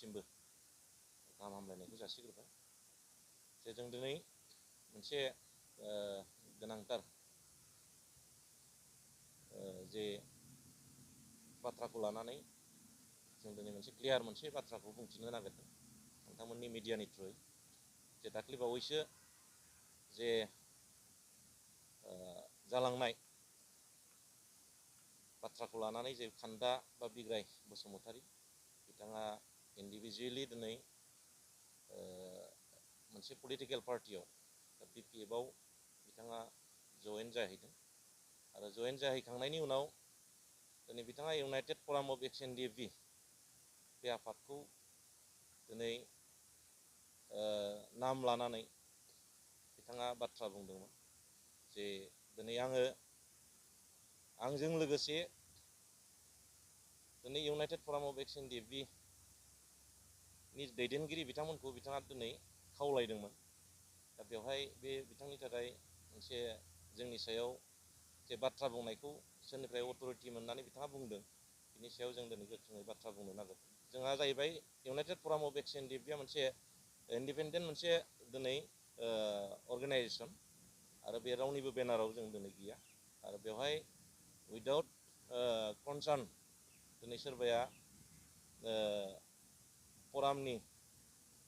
नोंथांनिसिमबो गाहाम हामलायनायखौ जासिग्रोबाय जे जों दिनै मोनसे गोनांथार जे बाथ्राखौ लानानै जों दिनै मोनसे क्लियार मोनसे बाथ्राखौ बुंथिनो नागिरदों नोंथांमोननि मिडियानि थ्रुयै जे दाख्लै बावैसो जे जालांनाय बाथ्राखौ लानानै जे खान्दा बा बिग्राय बसुमतारी बिथाङा इन्डिभिजुवेलि दिनै मोनसे पलिटिकेल पार्टियाव BPF आव बिथाङा जयेन जाहैदों आरो जयेन जाहैखांनायनि उनाव दिनै बिथाङा United forum of X NDFB बे आफादखौ दिनै नाम लानानै बिथाङा बाथ्रा बुंदोंमोन जे दिनै आंजों लोगोसे दिनै united forum of X NDFB नि दैदेनगिरि बिथांमोनखौ बिथाङा दिनै खावलायदोंमोन दा बेवहाय बे बिथांनि थाखाय मोनसे जोंनि सायाव जे बाथ्रा बुंनायखौ सोरनिफ्राय अथरिटि मोननानै बिथाङा बुंदों बिनि सायाव जों दिनै गोख्रोङै बाथ्रा बुंनो नागिरदों जोंहा जाहैबाय United forum of X NDFB आ मोनसे इन्डिपेन्डेन्ट मोनसे दिनै अर्गेनाइजेसन आरो बे रावनिबो बेनाराव जों दिनै गैया आरो बेवहाय उइदाउट कनसार्न दिनै सोरबाया फरामनि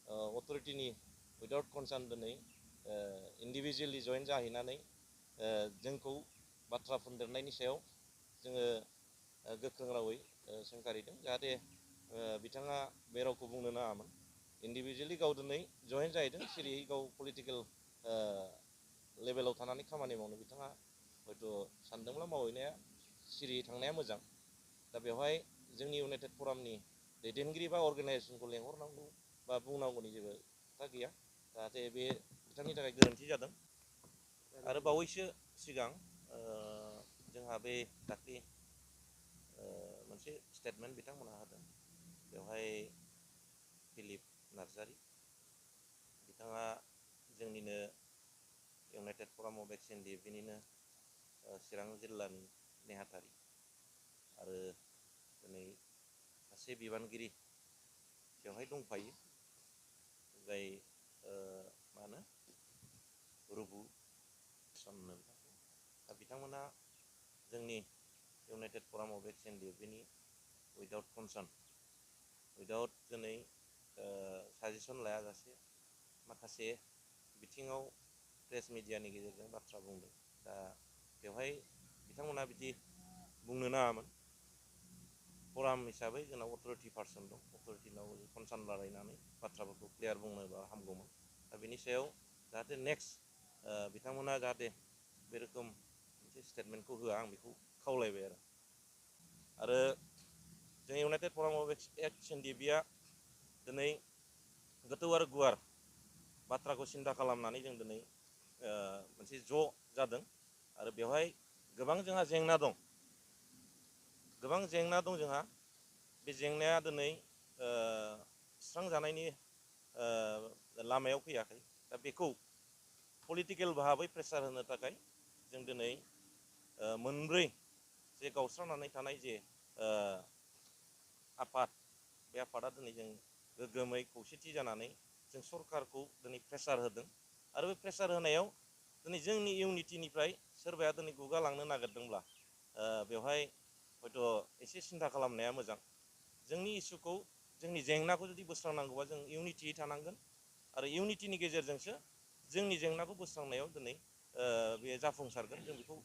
अथरिटिनि उइदाउट कनसार्न दिनै इन्डिभिजुवेलि जयेन जाहैनानै जोंखौ बाथ्रा बुंदेरनायनि सायाव जोङो गोख्रों रावै सोंखारिदों जाहाथे बिथाङा बे रावखौ बुंनो नाङामोन इन्डिभिजुवेलि गाव दिनै जयेन जाहैदों सिरियै गाव पलिटिकेल लेभेलाव थानानै खामानि मावनो बिथाङा हयथ' सानदोंब्ला मावहैनाया सिरियै थांनाया मोजां दा बेवहाय जोंनि इउनाइटेड फरामनि दैदेनगिरि बा अर्गेनाइजेसनखौ लेंहरनांगौ बा बुंनांगौनि जेबो खोथा गैया जाहाथे बे बिथांनि थाखाय गोरोन्थि जादों आरो बावैसो सिगां जोंहा बे दाख्लै मोनसे स्टेटमेन्ट बिथांमोनहा होदों बेवहाय फिलिप नार्जारि बिथाङा जोंनिनो United forum of X NDFB निनो चिरां जिल्लानि नेहाथारि आरो दिनै सासे बिबानगिरि बेवहाय दंफायो जाय मा होनो रुबु सननो दा बिथांमोना जोंनि united forum of X NDFB नि उइदाउट कनसार्न उइदाउट दिनै साजेसन लायाजासे माखासे बिथिङाव प्रेस मिडियानि गेजेरजों बाथ्रा बुंदों दा बेवहाय बिथांमोना बिदि बुंनो नाङामोन फराम हिसाबै जोंनाव अथरिटि पार्सन दं अथरिटिनाव कनसार्न लालायनानै बाथ्राफोरखौ क्लियार बुंनोबा हामगौमोन दा बेनि सायाव जाहाथे नेक्स्ट बिथांमोना जाहाथे बे रोखोम मोनसे स्टेटमेन्टखौ होआ आं बेखौ खावलायबाय आरो जों united forum of X NDFB आ दिनै गोथौ आरो गुवार बाथ्राखौ सिन्था खालामनानै जों दिनै मोनसे ज' जादों आरो बेवहाय गोबां जोंहा जेंना दं जोंहा बे जेंनाया दिनै सुस्रांजानायनि लामायाव फैयाखै दा बेखौ पलिटिकेल भाबै प्रेसार होनो थाखाय जों दिनै मोनब्रै जे गावस्रानानै थानाय जे आफाद बे आफादा दिनै जों गोग्गोमै खौसेथि जानानै जों सरकारखौ दिनै प्रेसार होदों आरो बे प्रेसार होनायाव दिनै जोंनि इउनिटिनिफ्राय सोरबाया दिनै गुगालांनो नागिरदोंब्ला बेवहाय हयथ' एसे सिन्था खालामनाया मोजां जोंनि इसुखौ जोंनि जेंनाखौ जुदि बोस्रांनांगौबा जों इउनिटियै थानांगोन आरो इउनिटिनि गेजेरजोंसो जोंनि जेंनाखौ बोस्रांनायाव दिनै बे जाफुंसारगोन जों बेखौ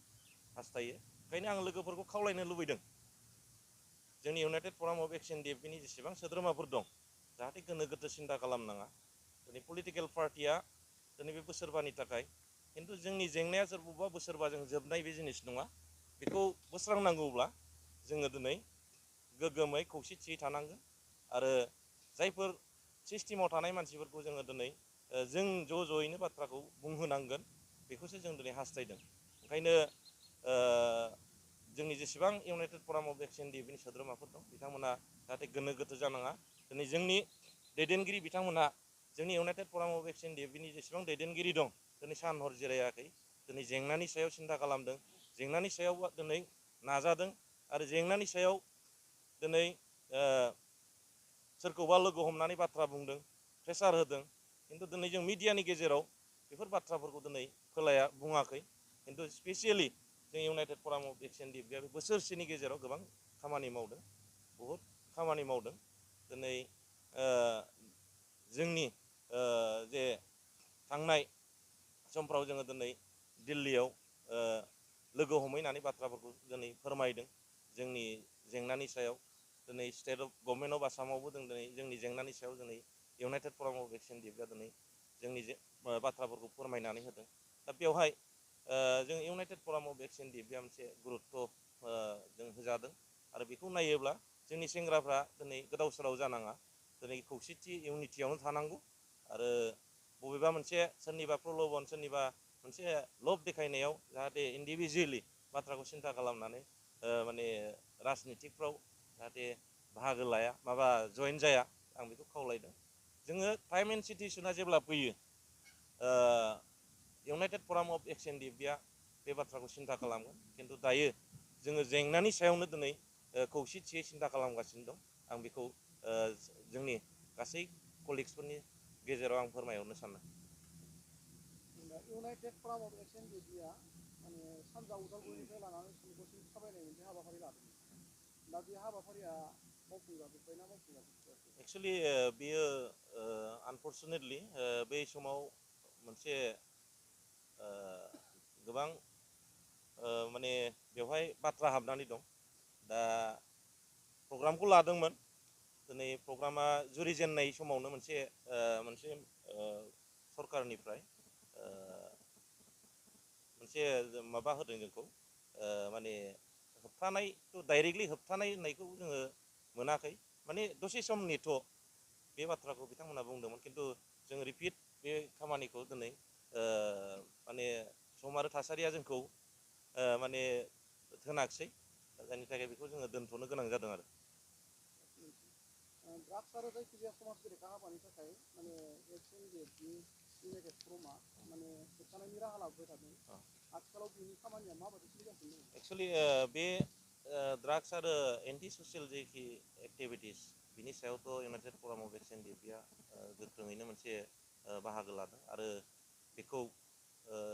हास्थायो ओंखायनो आं लोगोफोरखौ खावलायनो लुबैदों जोंनि united forum of X NDFB नि जेसेबां सोद्रोमाफोर दं जाहाथे गोनो गोथो सिन्था खालामनाङा दिनै पलिटिकेल पार्टिया दिनै बे बोसोरबानि थाखाय खिन्थु जोंनि जेंनाया सोरबा बोसोरबाजों जोबनाय बे जिनिस नङा बेखौ बोस्रांनांगौब्ला जोङो दिनै गोग्गोमै खौसेथियै थानांगोन आरो जायफोर सिस्टेमाव थानाय मानसिफोरखौ जोङो दिनै जों ज' ज'यैनो बाथ्राखौ बुंहोनांगोन बेखौसो जों दिनै हास्थायदों ओंखायनो जोंनि जेसेबां United forum of X NDFB नि सोद्रोमाफोर दं बिथांमोना जाहाथे गोनो गोथो जानाङा दिनै जोंनि दैदेनगिरि बिथांमोनहा जोंनि united forum of X NDFB नि जेसेबां दैदेनगिरि दं दिनै सान हर जिरायाखै दिनै जेंनानि सायाव सिन्था खालामदों जेंनानि सायाव दिनै नाजादों आरो जेंनानि सायाव दिनै सोरखौबा लोगो हमनानै बाथ्रा बुंदों प्रेसार होदों खिन्थु दिनै जों मिडियानि गेजेराव बेफोर बाथ्राफोरखौ दिनै फोलाया बुङाखै खिन्थु स्पेसियेलि जों united forum of ex N D F B बोसोरसेनि गेजेराव गोबां खामानि मावदों बहुद खामानि मावदों दिनै जोंनि जे थांनाय समफ्राव जोङो दिनै दिल्लीयाव लोगो हमहैनानै बाथ्राफोरखौ दिनै फोरमायदों जोंनि जेंनानि सायाव दिनै स्टेट अफ गभर्नमेन्ट अफ आसामावबो दिनै जोंनि जेंनानि सायाव दिनै united forum of ex N D F बिआ दिनै जोंनि बाथ्राफोरखौ फोरमायनानै होदों दा बेवहाय जों united forum of ex N D F बिआ मोनसे गुरुत्त जों होजादों आरो बेखौ नायोब्ला जोंनि सेंग्राफ्रा दिनै गोदाव सोराव जानाङा दिनै खौसेथि इउनिटियावनो थानांगौ आरो बबेबा मोनसे सोरनिबा प्रल'बन सोरनिबा मोनसे लब देखायनायाव जाहाथे इन्डिभिजुवेलि बाथ्राखौ सिन्था खालामनानै माने राजनितिकफ्राव जाहाथे बाहागो लाया माबा जइन जाया आं बेखौ खावलायदों जोङो टाइम एन्ड सिटुएसना जेब्ला फैयो united forum of ex N D F बिआ बे बाथ्राखौ सिन्था खालामगोन खिन्थु दायो जोङो जेंनानि सायावनो दिनै खौसेथियै सिन्था खालामगासिनो दं आं बेखौ जोंनि गासै कलिग्सफोरनि गेजेराव आं फोरमायहरनो सानदों united forum of ex N D F बिआ माने सानजा उदालगुरिनिफ्राय लानानै सनितसिम साबायनाय मोनसे हाबाफारि लादोंमोन दा बे हाबाफारिया मावफुंजाजोब्बायना मावफुंजाजोबबाय एक्सुवेलि बेयो आनफर्चुनेटलि बै समाव मोनसे गोबां माने बेवहाय बाथ्रा हाबनानै दं दा प्रग्रामखौ लादोंमोन दिनै प्रग्रामा जुरिजेननाय समावनो मोनसे सरकारनिफ्राय मोनसे माबा होदों जोंखौ माने होबथानाय डाइरेक्टलि होबथानाय होननायखौ जोङो मोनाखै माने दसे सम नेथ' बे बाथ्राखौ बिथांमोना बुंदोंमोन खिन्थु जों रिपिट बे खामानिखौ दिनै माने सम आरो थासारिया जोंखौ माने होनाखिसै जायनि थाखाय बेखौ जोङो दोनथ'नो गोनां जादों आरो ड्राग्स आरो जायखिजाया समाज बेरेखा हाबानि थाखाय माने एक्स एन डि एफ नि इउनाइटेड फरमआ माने होबथानायनि राहा लाबोबाय थादों आथिखालाव बिनि खामानिया माबायदि सोलिगासिनो दङ एक्सुवेलि बे ड्राग्स आरो एन्टि ससियेल जेखि एक्टिभिटिस बिनि सायावथ' united forum of ex N D F बिआ गोख्रोङैनो मोनसे बाहागो लादों आरो बेखौ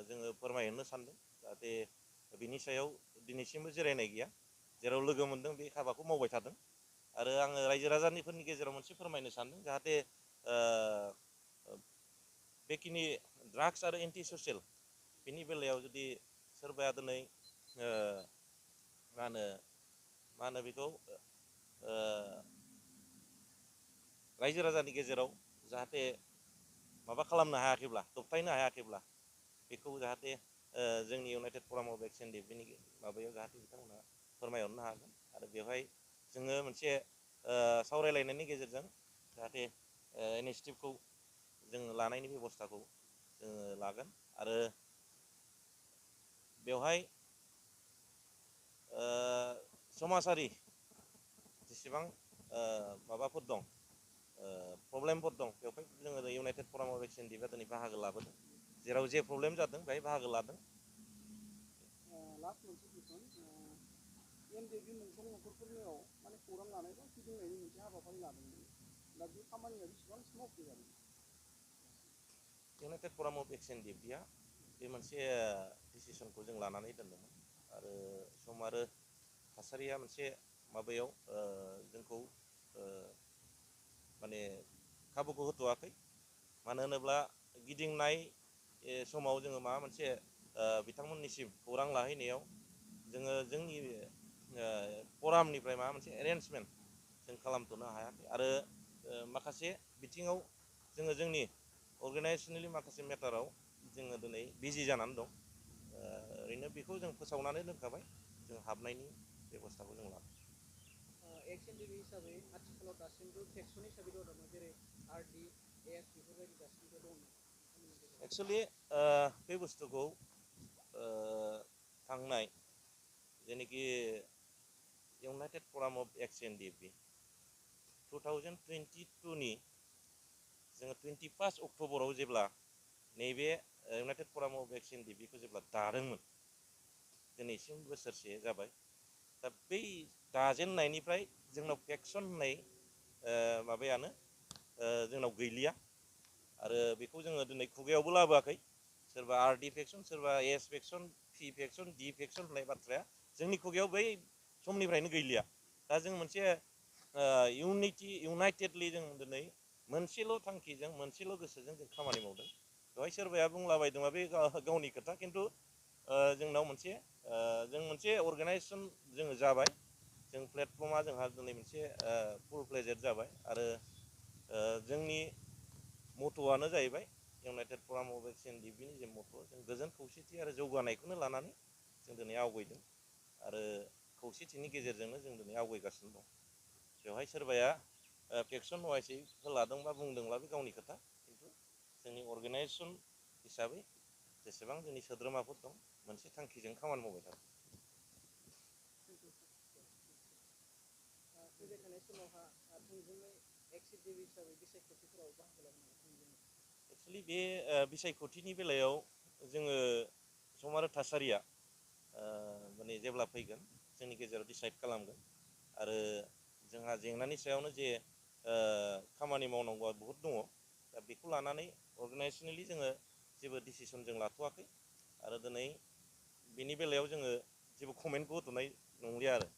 जोङो फोरमायहरनो सानदों जाहाथे बिनि सायाव दिनैसिमबो जिरायनाय गैया जेराव लोगो मोन्दों बे हाबाखौ मावबाय थादों आरो आङो रायजो राजाफोरनि गेजेराव मोनसे फोरमायनो सानदों जाहाथे बेखिनि ड्राग्स आरो एन्टि ससियेल बिनि बेलायाव जुदि सोरबाया दिनै मा होनो बेखौ रायजो राजानि गेजेराव जाहाथे माबा खालामनो हायाखैब्ला दबथायनो हायाखैब्ला बेखौ जाहाथे जोंनि united forum of ex N D F बिनि माबायाव जाहाथे बिथांमोना फोरमायहरनो हागोन आरो बेवहाय जोङो मोनसे सावरायलायनायनि गेजेरजों जाहाथे इनिसियेटिभखौ जोङो लानायनि बेब'स्थाखौ जोङो लागोन आरो बेवहाय समाजारि जेसेबां माबाफोर दं प्रब्लेमफोर दं बेवहाय जोङो united forum of ex N D F आ दिनै बाहागो लाबोदों जेराव जे प्रब्लेम जादों बेहाय बाहागो लादों लास्ट मोनसे कुइसन एन डि एफ बि मोनफ्रोम न'खरफोरनियाव माने खौरां लानाय बा गिदिंनायनि मोनसे हाबाफारि लादोंमोन दा बे खामानिया बेसेबांसिम मावफुंजादों united forum of ex N D F बिआ बे मोनसे डिसिसनखौ जों लानानै दोनदोंमोन आरो सम आरो थासारिया मोनसे माबायाव जोंखौ माने खाबुखौ होथ'वाखै मानो होनोब्ला गिदिंनाय समाव जोङो माबा मोनसे बिथांमोननिसिम खौरां लाहैनायाव जोङो जोंनि फरामनिफ्राय माबा मोनसे एरेन्जमेन्ट जों खालामथ'नो हायाखै आरो माखासे बिथिङाव जोङो जोंनि अर्गेनाइजेसनेलि माखासे मेटाराव जोङो दिनै बिजि जानानै दं ओरैनो बेखौ जों फोसावनानै दोनखाबाय जों हाबनायनि बेब'स्थाखौ जों लादों एक्स एन डि एफ हिसाबै आथिखालाव दासिमबो फेक्सन हिसाबै दङ नामा जेरै आर डि एस बेफोरबायदि दासिमबो दङ एक्सुवेलि बे बुस्थुखौ थांनाय जेनोखि united forum of ex N D F B 2022नि जोङो 21 अक्ट'बराव जेब्ला नैबे united forum of ex N D F बिखौ जेब्ला दादोंमोन दिनैसिम बोसोरसे जाबाय दा बै दाजेननायनिफ्राय जोंनाव फेक्सन होननाय माबायानो जोंनाव गैलिया आरो बेखौ जोङो दिनै खुगायावबो लाबोआखै सोरबा आर.डि. फेक्सन सोरबा एस फेक्सन पि फेक्सन डि फेक्सन होननाय बाथ्राया जोंनि खुगायाव बै समनिफ्रायनो गैलिया दा जों मोनसे इउनाइटेडलि जों दिनै मोनसेल' थांखिजों मोनसेल' गोसोजों जों खामानि मावदों बेवहाय सोरबाया बुंलाबायदोंबा बे गावनि खोथा खिन्थु जोंनाव जों मोनसे अर्गानाइजेसन जोङो जाबाय जों प्लेटफर्मा जोंहा दिनै मोनसे फुल फ्लेजेड जाबाय आरो जोंनि मट'आनो जाहैबाय इउनाइटेड फराम अफ NDFBनि जे मट' जों गोजोन खौसेथि आरो जौगानायखौनो लानानै जों दिनै आवगायदों आरो खौसेथिनि गेजेरजोंनो जों दिनै आवगायगासिनो दं बेवहाय सोरबाया फेक्सन वाइसै लादोंबा बुंदोंब्ला बे गावनि खोथा खिन्थु जोंनि अर्गानाइजेसन हिसाबै जेसेबां जोंनि सोद्रोमाफोर दं मोनसे थांखिजों खामानि मावबाय थादों। फैबाय थानाय समावहा थोंजोङै एक्सिकिउटिभ हिसाबै बिसायख'थिफोराव बाहागो लागोन नामा? एक्सुवेलि बे बिसायख'थिनि बेलायाव जोङो सम आरो थासारिया माने जेब्ला फैगोन जोंनि गेजेराव डिसाइड खालामगोन आरो जोंहा जेंनानि सायावनो जे खामानि मावनांगौआ बहुद दङ दा बेखौ लानानै अर्गानाइजेसनेलि जोङो जेबो डिसिसन जों लाथ'वाखै आरो दिनै बेनि बेलायाव जोङो जेबो कमेन्टबो होथ'नाय नंलिया आरो